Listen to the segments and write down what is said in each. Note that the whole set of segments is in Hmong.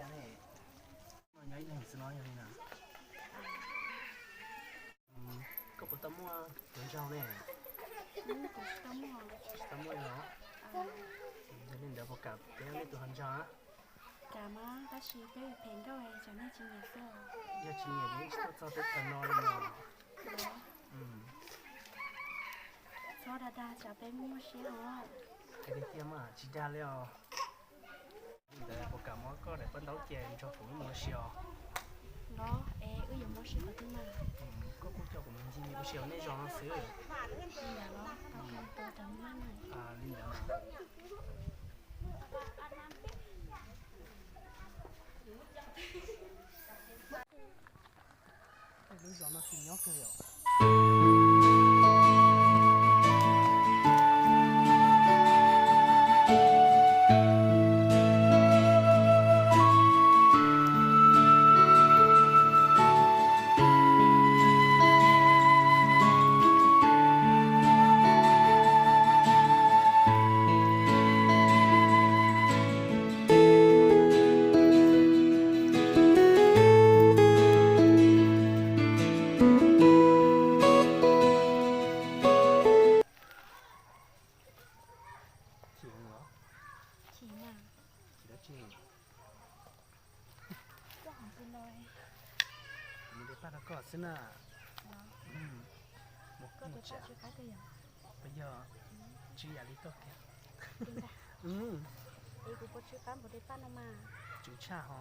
Nyob ib leeg xwb no yog li na. Koj puas tau muaj hluas nraug ne? Tsis tau muaj li los? Yog li ntawd puas kam peb ua nej tus hluas nraug? Kam mas tab sis peb phem nkauj es tsam nej tsis nyiam xwb. Yog tsis nyiam ces tsis tuaj txog teb chaws no li no. Txhob dag dag tsam peb muaj muaj siab os. Hais tiag tiag mas tsis dag li os. Li ntawd puas kam muab koj daim paj ntaub cia nrog kuv wb mus ua si os? Los es wb yuav mus ua si qhov twg mas? Koj kuj coj kuv mus ncig ua si hauv nej zos no xwb. Li ntawd los tau kawg, tau tau maj na. Li ntawd mas. Lub zos no tsis nyob kawg yom. Chim heev los? Chim na. Chim dab tsi? Koj hais li no. Mus de paj rau koj xwb na. Mus, mus tsam. Puas yog? Tsw yam li koj kiag. Es kuv puas tsw qab npaum de paj no mas? Tsw tshaj ho.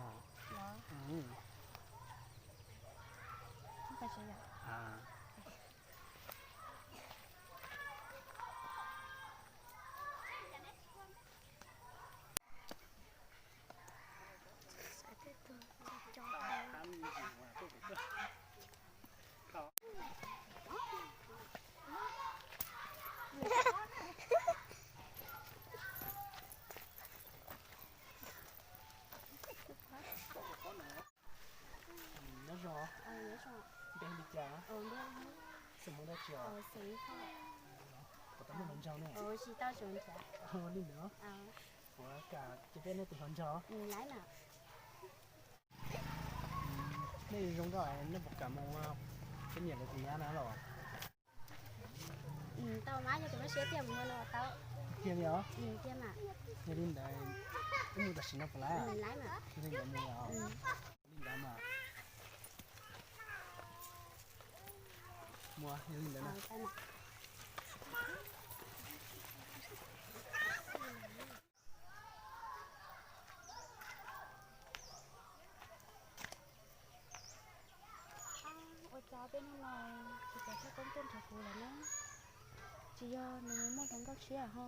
Nyob zoo. Npe li cas? Xeem Hmoob dab tsi os? Puas tau muaj hluas nraug ne? Li ntawd. Puas kam cia peb nej tus hluas nraug? Nej zoo nkauj, nej puas kam mus ua peb niam lawv tus nyab na los? Tau mas, yog tus lub siab tiag mus no tau. Tiag li os? Tiag mas. Yog li ntawd wb mus tam sim no puas laib? Laib mas. Yog li ntawd mus os. Li ntawd mas. Mus, yog li ntawd na. Ua cas peb hnub no tsis pom Tshaj Koob tuaj nrog kuv lawm ne? Tsis yog nws muaj hluas nkauj tshiab ho?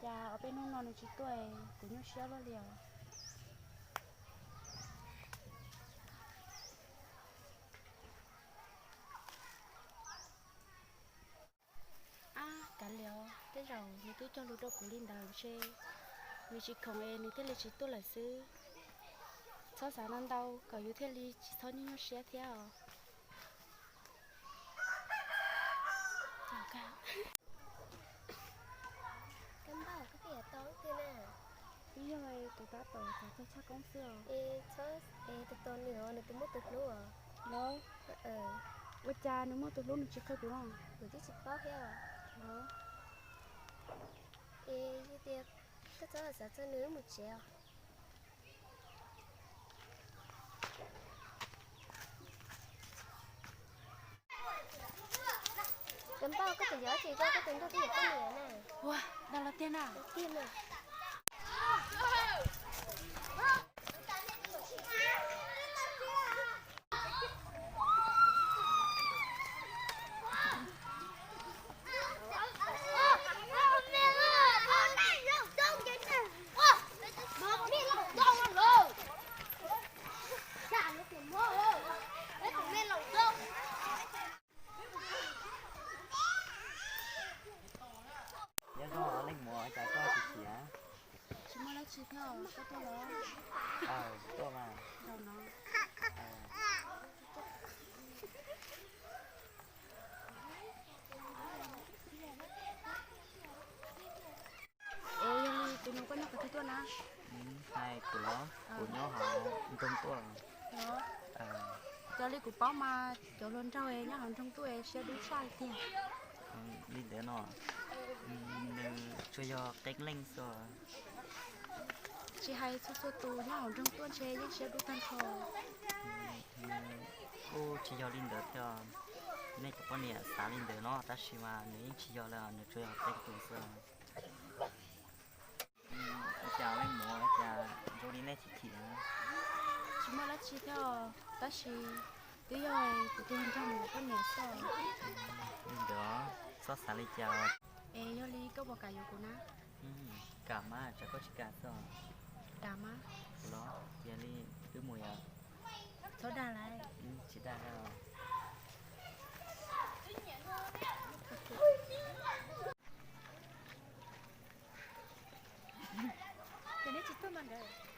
Cas ob peb hnub no nws tsis tuaj, kuv nyuaj siab luaj li os. Ab, kav liam, tej zaum nws twb cog lus rau kuv li ntawd ntshe nws tsis khoom es nws thiaj li tsis tuaj lawm xwb. Txhob xav ntau ntau kom yus thiaj li tsis txhob nyuaj nyuaj siab thiab os. Koj npauj, koj twb yuav tau wb twg na? Wb yog tus tab tom xav txog Tshaj Koob xwb os. Es txhob, es tus tos nws os, nws tus muaj tus hlub os. Los, ua cas nws muaj tus hlub nws tsis qhia kuv no? Kuv twb tsis paub thiab os. Los, es yog tias koj txhob xav txog nws, wb mus tsev os. Koj npauj, koj tus yog tsis, koj tus ntuj twb yog koj niam na. Ua, dag los tiag na. Tiag na. Nyob zoo leej muam, cas koj tsis khiav? Li kuv paub mas cov hluas nraug nyob hauv nroog tuaj siab dub tshaj tiag. Li ntawd no, nws tsuas yog qee leej xwb. Tsis hais txhua txhua tus nyob hauv nroog tuaj ntshe yeej siab dub tag nrho. Kuj tsis yog li ntawd thiab. Nej cov poj niam xav li ntawd no tab sis mas nws yeej tsis yog li, nws tsuas yog qee tus xwb. Ua cas leej muam ua cas zoo li nej chim chim? Tsis muaj dab tsi thiab, tab sis twb yog kuv tus hluas nraug mus yuav poj niam xwb. Li ntawd txhob xav li cas. Es yog li koj puas kam yuav kuv na? Kam mas, tsam koj tsis kam xwb. Dag mas. Los cia li wb mus yom. Txhob dag lawm. Tsis dag os. Ces neb tsis tuaj mas nkawd.